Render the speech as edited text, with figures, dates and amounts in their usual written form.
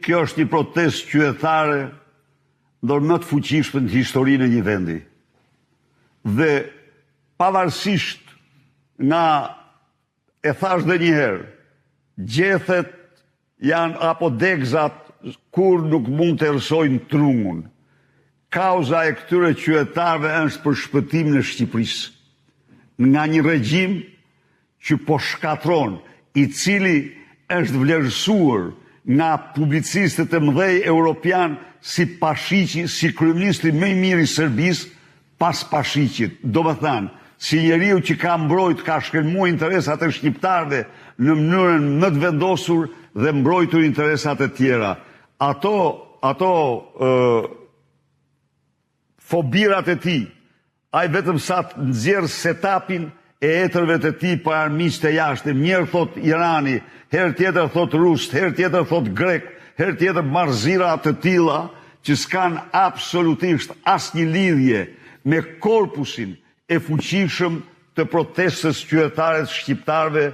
Kjo është një protestë qytetare ndër më të fuqishmet në historinë e një vendi. Dhe pavarësisht nga e thashë dhe një herë, gjethet janë apo degëzat kur nuk mund të errësojnë trungun. Kauza e këtyre qytetarëve është për shpëtimin e Shqipërisë nga një regjim që po shkatërron, i cili është vlerësuar nga publicistët e mëdhej europian si Pashiqi, si kryeministri më i mirë i Serbisë pas Pashiqit. Domethënë, si njeriu që ka mbrojt, ka shkelmuar interesat e shqiptarëve në mënyrën më të vendosur dhe mbrojtur interesat e tjera. Ato, ato ë fobirat e tij, ai vetëm sa të nxjerr setupin e etërve të tij për armiqtë e jashtëm. Njëherë thot Irani, herë tjetër thot Rus, herë tjetër thot Grek, herë tjetër marrëzira të tilla që s'kan absolutisht asnjë lidhje me korpusin e fuqishëm të protestës qytetare të shqiptarëve.